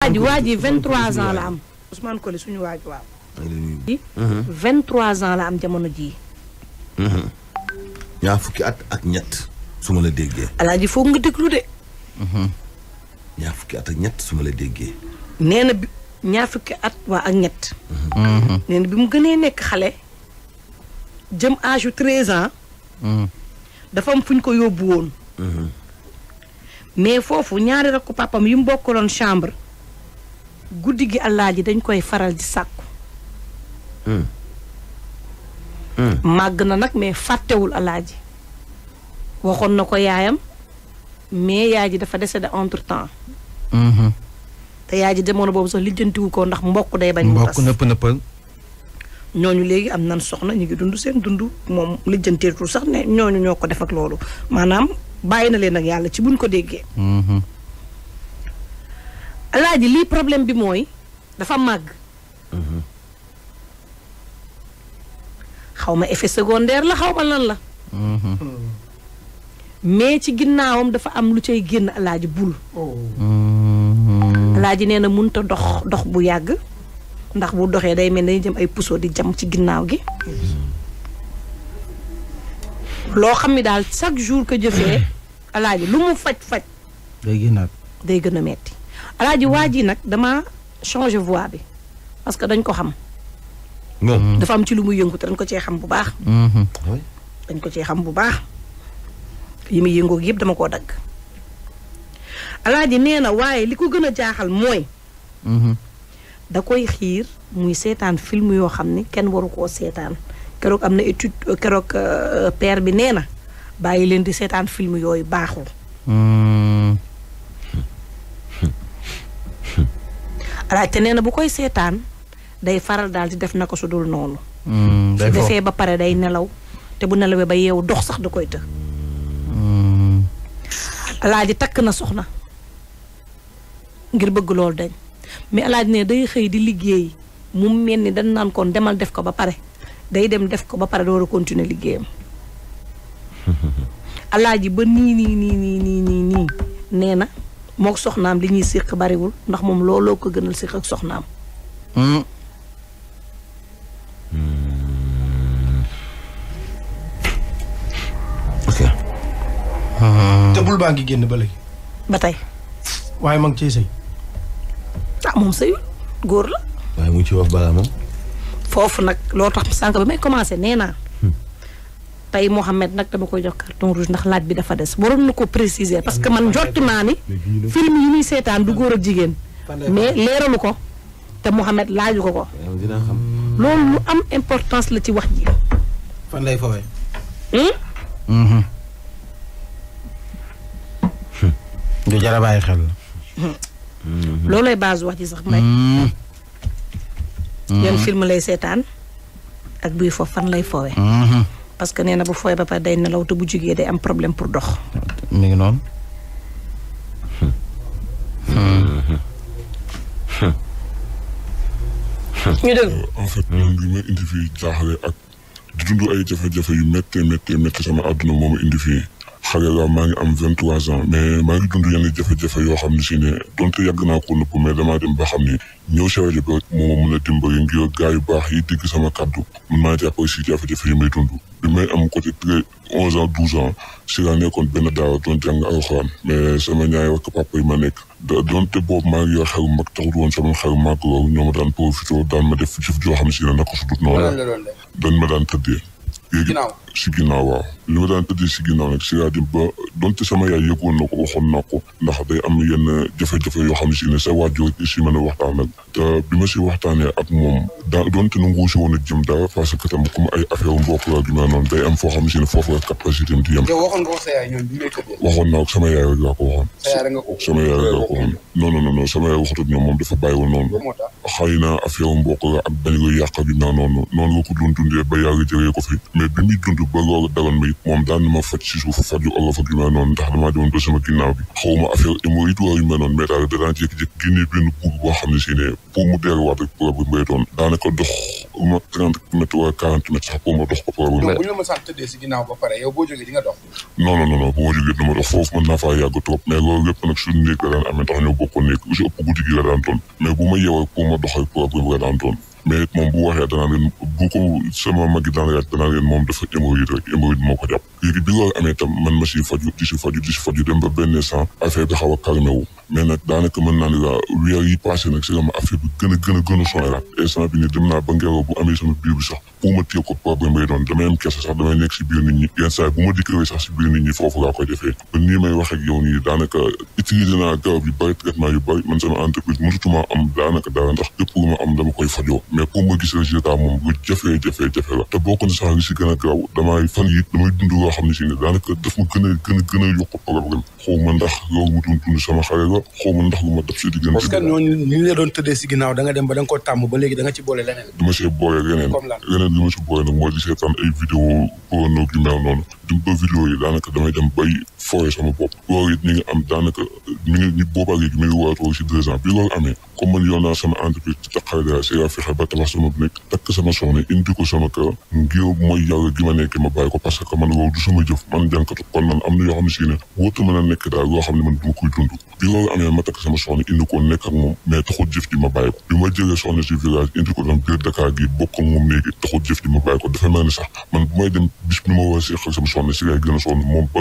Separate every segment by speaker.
Speaker 1: waa ji 23 ans la am Ousmane Coly suñu waaj waaw. 23 ans la am jamono jii.
Speaker 2: ñaar fukki at ak ñett su ma la déggee.
Speaker 1: alaaji foog nga déglu de.
Speaker 2: ñaar fukki at ak ñett su ma la déggee.
Speaker 1: nee na bi ñaar fukki at waa ak ñett. nee na bi mu gënee nekk xale. jëm âge yu 13 ans. dafa am fu ñu ko yóbbu woon. mais foofu ñaari rakku papam yu mu bokkaloon chambre. guddi gi alaaji dañ koy faral di sàkku. màgg na nag mais fàttewul alaaji. waxoon na ko yaayam mais yaay ji dafa décédé entre temps. te yaay ji demoon boobu sax lijjantiwu ko ndax mbokk day bañ. mu tas
Speaker 3: mbokk nëppal.
Speaker 1: ñooñu léegi am nan soxna ñu ngi dund seen dund moom lijjanteetul sax ne ñooñu ñoo ko def ak loolu maanaam bàyyi na leen ak yàlla ci buñ ko déggee. alaaji lii problème bi mooy dafa màgg. xaw ma effet secondaire la xaw ma lan la. mais ci ginnaawam dafa am lu cay génn alaaji bul. alaaji nee na mënut a dox bu yàgg ndax bu doxee day mel ne jëm ay puso di jam ci ginnaaw gi. loo xam ni daal chaque jour que jëfee alaaji lu mu faj. day gën a metti alaaji waa ji nag dama changé voix bi parce que dañ ko xam. dafa am ci lu muy yëngu te dañ ko cee xam bu baax. dañ ko cee xam bu baax. yi muy yëngoog yëpp dama koo dagg. alaaji nee na waaye li ko gën a jaaxal mooy. da koy xiir muy seetaan film yoo xam ne kenn waru koo seetaan keroog am na étude keroog père bi nee na bàyyi leen di seetaan film yooyu baaxul. alaaji te nee na bu koy seetaan day faral daal di def naka su dul noonu. su defee ba pare day nelaw te bu nelawee ba yeewu dox sax da koy të. alaaji takk na soxna ngir bëgg loolu dañ mais alaaji ne day xëy di liggéey mu mel ni dañ naan kon demal def ko ba pare day dem def ko ba pare door a continuer liggéeyam. alaaji ba nii nee na mook soxnaam li ñuy séq bariwul ndax moom looloo ko gënal séq ak soxnaam.
Speaker 2: ok.
Speaker 3: te bul baa ngi génn ba léegi.
Speaker 1: ba tey.
Speaker 3: waaye ma ngi ciy sëy.
Speaker 1: moom sëyul góor la.
Speaker 2: waaye mu ngi ci wax balaa moom.
Speaker 1: foofu nag loo tax sànq ba may commencé nee naa. tey Mouhamed nag dama koy jox carton rouge ndax laaj bi dafa des waroon na ko préciser parce que man jottu naa ni. film yi muy seetaan du góor ak jigéen. mais leeralu ko te Mouhamed laaju ko.
Speaker 2: dinaa xam.
Speaker 1: loolu lu am importance la ci wax ji.
Speaker 3: fan lay fawee. du jar a bàyyi xel.
Speaker 1: loolooy base wax ji sax may. yan film lay seetaan ak buy foofu fan lay fowee. parce que nee na bu fooy ba pare day nelaw te bu jugee day am problème pour dox.
Speaker 3: mi ngi noonu.
Speaker 1: ñu dégg.
Speaker 4: en fait man li ma indi fii jaaxle ak di dund ay jafe-jafe yu méttee sama àdduna moo ma indi fii. xale la maa ngi am 23 ans mais maa ngi dund yenn jafe-jafe yoo xam ne si ne donte yàgg naa ko nëpp mais damaa dem ba xam ni ñëw si rajo bi rek moo ma mën a dimbali ngir gaa yu baax yi dégg sama kàddu man maa jàppale si jafe-jafe yi may dund. bi may am côté 11 ans 12 ans si laa nekkoon benn daara doon jàng alxuraan mais sama ñaari rakk papa yi ma nekk donte boobu maa ngi yor xel mag taxut woon sama xel mag loolu ñoo ma daan profité daan ma def jëf joo xam ne si ne naka su dut noonu dañ ma daan tëddee. léegi si ginnaaw waaw li ma daan tëddee si ginnaaw nag si laa dem ba donte sama yaay yëgoon na ko waxoon naa ko ndax day am yenn jafe-jafe yoo xam ne si ne sa waajur si mën a waxtaan nag te bi ma si waxtaanee ak moom donte nangu si woon a jëm dara parce que tam comme ay affaire mbokk la gi ma noonu day am foo xam ne si ne foofu la capacité am di yem.
Speaker 5: waxoon nga ko sa yaay ñoom bi may tëddee.
Speaker 4: waxoon naa ko sama yaay rek laa ko waxoon.
Speaker 5: sa yaay rek nga ko
Speaker 4: sama yaay rek laa ko waxoon. non sama yaay waxatut ñoom moom dafa bàyyiwoon noonu. xëy na affaire mbokk la ak bañ ko yàq gi ma noonu nga ko doon dundee ba yàlla jëlee ko fi mais bi muy dund dund ba loolu daloon ma it moom daan na ma faj si suuf faju olof ak yu mel noonu ndax damaa demoon ba sama ginnaaw bi xaw ma affaire hémorroïde wala yu mel noonu mais daal danaa jékki-jékki génnee benn buur boo xam ne si ne pour mu delluwaat rek problème bay doon daanaka dox ma 30 mètres wala 40 mètres sax pour ma dox ko problème.
Speaker 5: donc bu ñu la mësaan tëddee si ginnaaw ba pare yow boo jógee di nga dox.
Speaker 4: non bu ma jógee dama dox foofu mën naa faa yàgg trop mais loolu lépp nag suñu néeg la daan amee tax ñoo bokkoon néeg lu si ëpp guddi gi la daan doon mais bu ma yeewee pour ma dox rek problème la daan doon mais moom bu waxee danaa leen bu ko sama mag yi daan laaj danaa leen moom dafa hémorroïde rek hémorroïde moo ko jàpp léegi bi loolu amee tam man ma si faju dem ba benn sang affaire bi xaw a calmé wu mais nag daanaka mën naa ne la weer yi passé nag si la ma affaire bi gën a sonalaat instant bi ni dem naa ba ngelaw bu amee sama biir bi sax pour ma téye ko problème bay doon damay am kese sax damay nekk si biir nit ñi yenn saa bu ma dikkee sax si biir nit ñi foofu laa koy defee ba nii may wax ak yow nii daanaka utiliser naa garab yu bëri traitement yu bëri man sama entreprise mënutuma am daanaka dara ndax lépp lu ma am dama koy fajoo mais pour ma gis résultat moom lu jafe la te bokk na sax li si gën a gaaw damay dund loo xam ne si ne daanaka daf ma gën a yokk problème xaw ma ndax loolu mu doon dund sama xale la xaw ma ndax lu ma def si diggante
Speaker 5: parce que ñooñu ni ñu la doon tëddee si ginnaaw da nga dem ba da nga ko tàmm ba léegi da nga ci boole leneen
Speaker 4: dama see boole leneen li ma si boole nag mooy di seetaan ay vidéo porno yu mel noonu dim ba vidéo yi daanaka damay dem bay fooye sama bopp loolu it mi ngi am daanaka mi ngi boobaa léegi mi ngi waatoo si 2 ans bi loolu amee comme man yoon naa sama entreprise ci taqale dara si yaa fexe ba tabax sama nekk takk sama soxna indi ko sama kër ngir mooy yàlla gi ma nekkee ma bàyyi ko parce que man loolu du sama jëf man jànkatu kon man am na yoo xam ne si ne wóotu mën a nekk daal loo xam ne man duma koy dund bi loolu amee ma takk sama soxna indi ko nekk ak moom mais taxul jëf ji ma bàyyi ko bi ma jëlee soxna si village indi ko tam biir Dakar gi bokk ak moom léegi taxul jëf ji ma bàyyi ko dafa mel ni sax man bu may dem bis bi ma war a seqal sama soxna si lay gën a sonn moom ba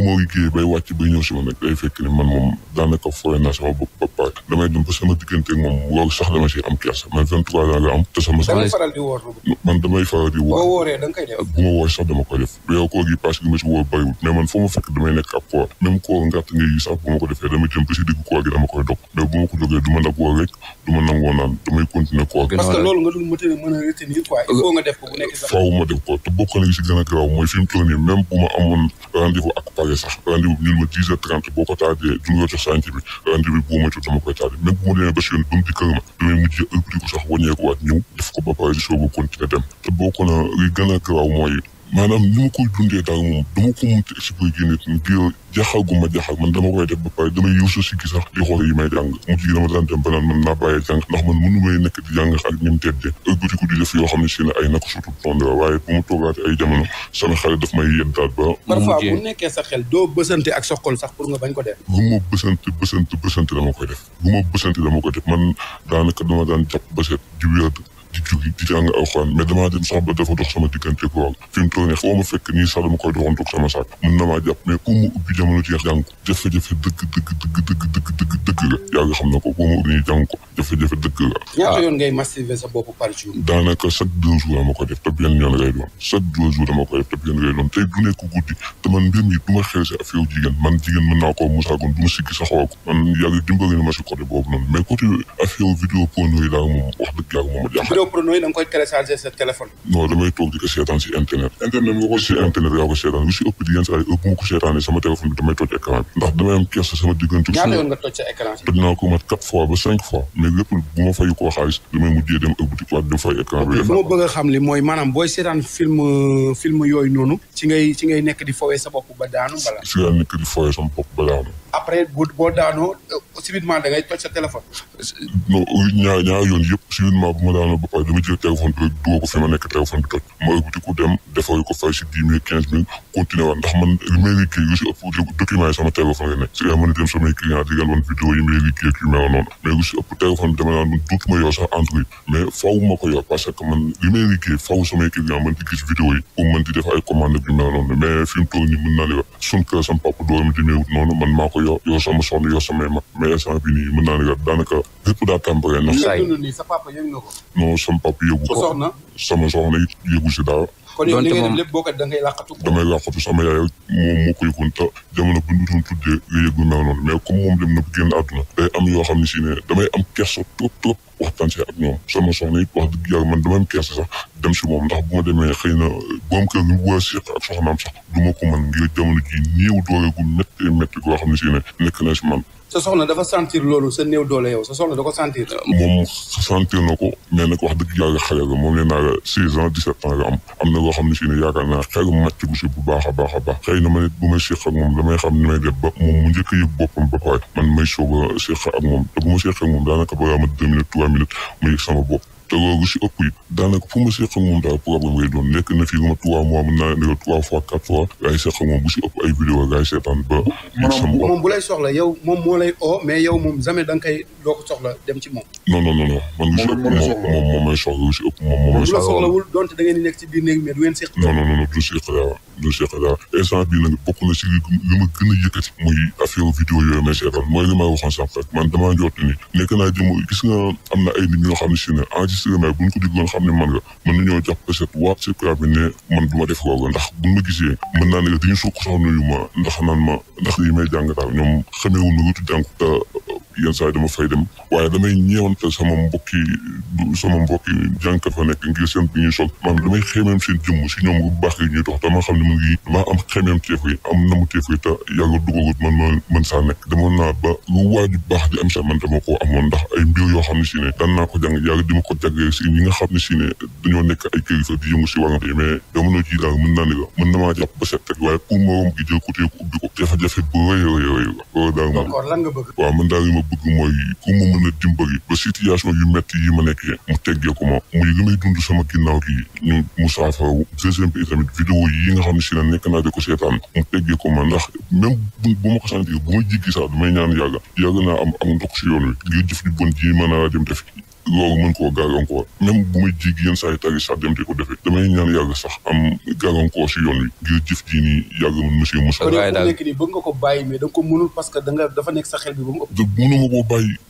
Speaker 4: ma liggéey bay wàcc bay ñëw si ma nag day fekk ni man moom daanaka fooy naa sama bopp ba pare damay dem ba sama diggante ak moom loolu sax dama si am kersa man 23 ans la am te sama
Speaker 5: damay faral di woor
Speaker 4: man damay faral di woor
Speaker 5: boo wooree da nga koy def
Speaker 4: bu ma woor sax dama koy def yow koor gi parce que ma si woor bariwul mais man foo ma fekk damay nekk ab koor même koor ngàtt nga yi sax bu ma ko defee dama jëm ba si diggu koor gi dama koy dog mais bu ma ko jógee du ma nag woor rek du ma nangoo naan damay continuer koor gi
Speaker 5: parce que loolu nga dul mën a retenir quoi il faut nga def ko bu nekk sax
Speaker 4: faaw ma def ko te bokk na si gën a garaaw mooy fi mu toll nii même bu ma amoon rendez-vous ak pare sax rendez-vous bi ñun ma 10h30 boo ko taajee du nga jox sànq bi rendez-vous bi boo ma jot dama koy taajee même bu ma demee ba si yoon ba mu di kër ma damay mujjee ëpp ko sax wàññeekuwaat ñëw def ko ba pare di soog a continuer dem te bokk na li gën a garaaw mooy maanaam ni ma koy dundee daal moom dama ko mënti expliquer nit ngir jaxal gu ma jaxal man dama koy def ba pare damay yuusu si gi sax di xool yi may jàng mujj gi dama daan dem ba naan man naa bàyyee jàng ndax man mënu may nekk di jàng ak ñim teddee ëlbatiku di def yoo xam ne si ne ay naka sutul tonde la waaye bu ma toogaate ay jamono sama xale daf may yeddaat ba
Speaker 5: parfois bu nekkee sa xel doo bësante ak sa xol sax pour nga bañ ko def
Speaker 4: bu ma bësante dama koy def man daanaka dama daan jàpp ba set di wér di jugi di jàng alxuraan mais damaa dem sax ba dafa dox sama diggante lool fi mu toll nii foo ma fekk nii sax dama koy doxantoog sama saak mën na maa jàpp mais pour mu ubbi jamono jeex jàng ko jafe-jafe dëgg la yàlla xam na ko pour mu ubbi nii jàng ko jafe-jafe dëgg la.
Speaker 5: ñaata yoon ngay masturber sa bopp par jour.
Speaker 4: daanaka chaque 2 jours dama ko def te benn yoon lay doon chaque 2 jours dama ko def te benn lay doon tey du nekk guddi te man mbir mi du ma xel si affaire jigéen man jigéen mën naa koo musaagoon du ma siggi sa xool ko man yàlla dimbali na ma si côté boobu noonu mais côté affaire vidéo porno yi daal moom wax dëgg yàlla moom a jaaxal.
Speaker 5: vidéo porno yi da nga koy télécharger sa téléphone.
Speaker 4: non damay toog di ko seetaan si internet. internet nga ko si internet yaa ko seetaan lu si ëpp di yenn saa yi ëpp ma ko seetaanee sama téléphone bi damay toj écran bi ndax damay am kersa sama diggante.
Speaker 5: ñaata yoon nga toj sa écran bi.
Speaker 4: toj naa ko mat 4 fois ba 5 fois mais lépp bu ma fayu koo xaalis damay mujjee dem ëpp waat dem fay écran bi.
Speaker 5: fu ma bëgg a xam li mooy maanaam booy seetaan film yooyu noonu ci ngay nekk di fowee sa bopp ba daanu bala.
Speaker 4: si ngay nekk di fowee sama bopp ba daanu.
Speaker 5: après boo daanoo subitement da ngay toj sa téléphone.
Speaker 4: non ñaar yoon yëpp subitement bu ma daanoo ba pare dama jël téléphone bi rek dugal ko fi ma nekk téléphone bi toj ma ëpp di ko dem defal ko fay si 10 000 15 000 continuer waat ndax man li may liggéey lu si ëpp document yi sama téléphone la nekk si nga mën a dem samay client di leen wan vidéo yi may liggéey ak yu mel noonu mais lu si ëpp téléphone bi dama naan dootuma yor sax Android mais faaw ma ko yor parce que man li may liggéey faaw samay client mën di gis vidéo yi pour mën di def ay commande ak yu mel noonu mais fi mu toll nii mën naa ne sun kër sama papa dooram demeewut noonu man maa ko yor sama soxna yor samay mag mais instant bi nii mën naa ne daanaka lépp daa tàmbalee ndax
Speaker 5: sa papa yëg na ko.
Speaker 4: non sama papa yëgu ko sama soxna it yëgu si dara.
Speaker 5: kon yow li ngay def lépp boo ko da ngay làqatu.
Speaker 4: damay làqatu sama yaay moom moo ko yëgoon te jamono bu ñu doon tuddee nga yëg lu mel noonu mais comme moom dem na bu génn àdduna day am yoo xam ne si ne damay am kersa trop waxtaan si ak ñoom sama soxna it wax dëgg yàlla man dama am kersa sax dem si moom ndax bu ma demee xëy na boom kër gi mu war a seq ak soxnaam sax du ma ko mën ngir jamono ji néew doole gu métti goo xam ne si ne nekk na si man.
Speaker 5: sa soxna dafa sentir loolu sa néew doole yow sa soxna da ko sentir.
Speaker 4: moom sentir na ko mais nag wax dëgg yàlla xale la moom nee naa la 16 ans 17 ans la am na loo xam ne si ne yaakaar naa xel màcc bu si bu baax a baax a baax xëy na ma nit bu may séq ak moom damay xam ni may def ba moom mu njëkk a yëg boppam ba pare man may soog a séq ak moom te bu ma séq ak moom daanaka balaa ma 2 minutes 3 minutes ma yëg sama bopp. te loolu si ëpp it daanaka fu ma seq ak moom daal problème lay doon nekk na fii lu ma 3 mois mën naa ne 3 fois 4 fois gaay seq ak moom bu si ëpp ay vidéo gaay seetaan ba.
Speaker 5: moom bu lay soxla yow moom moo lay oo mais yow moom jamais da nga koy doo ko soxla dem ci moom.
Speaker 4: non man lu si ëpp moom may soxla lu si ëpp moom may soxla.
Speaker 5: bu la soxlawul donte da ngeen di nekk ci biir néeg mais du ngeen seq.
Speaker 4: non du seq daal instant bii nag bokk na si li ma gën a yëkkati muy affaire vidéo yooyu may seetaan mooy li ma waxoon sànq rek man damaa njort ni nekk naa jëm gis nga am na ay nit ñoo xam ne si ne enregistré mais buñ ko diggoon xam ne man nga mën nañoo jàpp peut-être waat si bi ne man du ma def loolu ndax buñ ma gisee mën naa ne dañu sukk sax nuyu ma ndax naan ma ndax lii may jàng daal ñoom xameewul na lutu jàng te yenn saa yi dama fay dem waaye damay ñeewante sama mbokki jàngkat fa nekk ngir seen bi ñuy sol maanaam damay xeemeem seen jëmm si ñoom bu baax yi ñuy dox dama xam ne mu ngi damaa am xeemeem teef yi am namu teef yi te yàlla dugagut man ma mën saa nekk demoon naa ba lu waaju baax di am sax man dama koo amoon ndax ay mbir yoo xam ne si ne daan naa ko jàng yàlla di ma ko jagleel si ñi nga xam ne si ne dañoo nekk ay kilifa di yëngu si wàllante yi mais jamono ji daal mën naa ne la mën na maa jàpp ba set rek waaye pour morom gi jël côté ko ubbi ko jafe-jafe bu rëy la loolu daal
Speaker 5: d'accord lan nga bëgg
Speaker 4: waaw man daal li ma bëgg mooy ku ma mën a dimbali ba situation yu metti yi ma nekkee mu teggee ko ma muy li may dund sama ginnaaw gi ñu mu saafara deuxième bi tamit vidéo yi nga xam ne si ne nekk naa di ko seetaan mu teggee ko ma ndax même bu ma ko sentir bu ma jiggi sax damay ñaan yàgg naa am ndox si yoon wi ngir jëf ju bon ji mën naa dem def loolu mën koo gàllankoor même bu may jigi yenn saa yi tari sax dem di ko defee damay ñaan yàlla sax am gàllankoor si yoon wi ngir jëf ji nii yàlla mën monsieur Moussa.
Speaker 5: waaye daal nekk nii bëgg nga ko bàyyi mais da nga ko mënul parce que dafa nekk sa xel bi ba mu ëpp.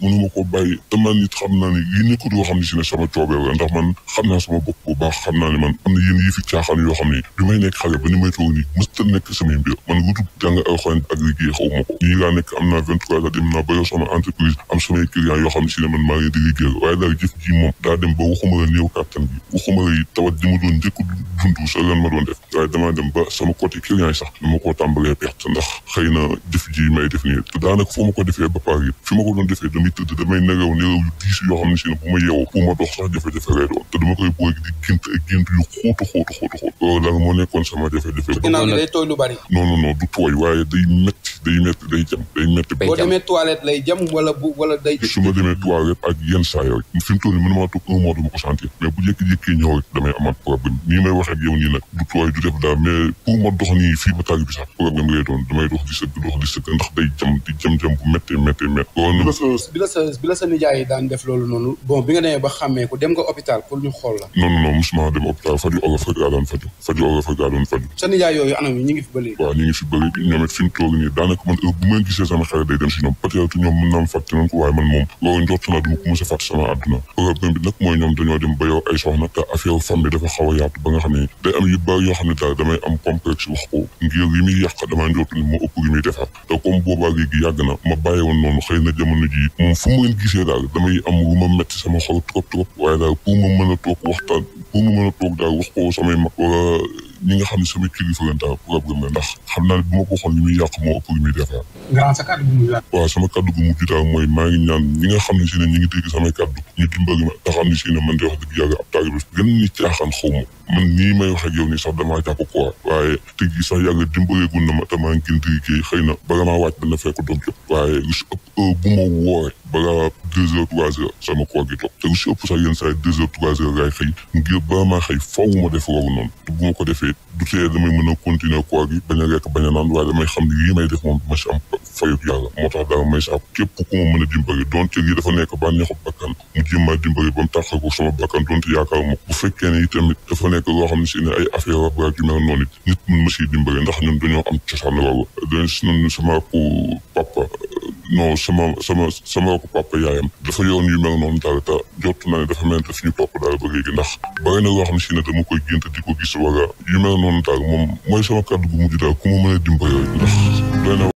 Speaker 4: mënuma koo bàyyi te man nit xam naa ne yi nekkul yoo xam ne si ne sama coobeel la ndax man xam naa sama bopp bu baax xam naa ne man am na yéen yi fi caaxaan yoo xam ne bi may nekk xale ba ni may toog nii mësta nekk samay mbir man wutub jàng alxuraan ak liggéey xaw ma ko ñii laa nekk am naa 23 ans dem naa ba yor sama entreprise am samay clients yoo xam ne si ne man maa ngi di liggéey waaye daal jëf ji moom daa dem ba waxuma la néew kàttan bi waxuma la tawat ji ma doon njëkk dund sa lan ma doon def waaye damaa dem ba sama côté client yi sax dama koo tàmbalee perte ndax xëy na jëf ji may def nii te daanaka foo ma ko defee ba pare it fi ma ko doon defee damay tëdd damay nelaw yu diis yoo xam ne si ne bu ma yeewoo pour ma dox sax jafe-jafe lay doon te dama koy boole di gént ay gént yu xóotu loolu daal moo nekkoon sama jafe-jafe
Speaker 5: ginnaaw gi day tooy lu bari
Speaker 4: non du tooy waaye day métti day jam day métti
Speaker 5: boo demee toilette lay jam wala day
Speaker 4: su ma demee toilette ak yenn saa yooyu fi mu toll nii mënuma toog 1 mois du ma ko sentir mais bu jékki-jékki ñëw rek damay amaat problème nii may wax ak yow nii nag du tooy du def daal mais pour ma dox nii fii ba tàgg bi sax problème lay doon damay dox di sëgg ndax day jam bu méttee
Speaker 5: bi la sa nijaay yi daan def loolu noonu bon bi nga demee ba xàmmee ko dem nga hôpital pour ñu xool la
Speaker 4: non musuma dem hôpital faju olof rek gaa doon faju
Speaker 5: sa nijaay yooyu anam yi ñu ngi fi ba léegi
Speaker 4: waaw ñu ngi fi ba léegi ñoom it fi mu toog nii daanaka man heure bu ma gisee sama xel day dem si ñoom peut-être ñoom mën naa am fàtte nañ ko waaye man moom loolu njort naa duma ko mos a fàtte sama àdduna problème bi nag mooy ñoom dañoo dem ba yow ay soxna te affaire femme bi dafa xaw a yaatu ba nga xam ne day am yu bari yoo xam ne daal damay am complexe wax ko ngir li muy yàq damaa njort ni moo ëpp li muy defar te comme boobaa léegi yàgg na ma bàyyi woon noonu xëy na jamono ji moom fu mu leen gisee daal damay am lu ma metti sama xol trop waaye daal pour ma mën a toog waxtaan pour ma mën a toog daal wax ko samay mag wala ñi nga xam ne samay kilifa leen daal problème la ndax xam naa ne bu ma ko waxoon li muy yàq moo ëpp li muy defar waaw sama kaddu gu mujj daal mooy maa ngi ñaan ñi nga xam ne si ne ñi ngi dégg samay kaddu ñu dimbali ma te xam ne si ne man de wax dëgg yàlla ab taalibe gën ni caaxaan xaw ma man nii may wax ak yow nii sax damaa jàpp quoi waaye tëj gi sax yàlla dimbaleegul na ma te maa ngi gën di liggéey xëy na bala maa wàcc dana fekk doom jot waaye lu si ëpp bu ma woore balaa 2 heures 3 heures sama koor gi toog te lu si ëpp sax yenn saa yi 2 heures 3 heures laay xëy ngir bala maa xëy faw ma def loolu noonu te bu ma ko defee du tee damay mën a continuer koor gi bañ a lekk bañ a naan waaye damay xam ne lii may def moom ma si am fayut yàlla moo tax daal may sax képp ku ma mën a dimbali donte lii dafa nekk bànneexu bakkan mu jéemaa dimbali ba mu tàqal ko sama bakkan donte yaakaar ma bu fekkee ne itamit dafa nekk loo xam ne si ne ay affaire rab yu mel noonu nit mën ma siy dimbali ndax ñun dañoo am cosaan loolu dañ si noonu sama ko papa non sama ko papa yaayam dafa yoon yu mel noonu daal te jot na ne dafa mel ne fi ñu topp daal ba léegi ndax bari na loo xam ne si ne dama koy gént di ko gis wala yu mel noonu daal moom mooy sama kàddu gu mujj daal ku ma mën a dimbali ndax doy na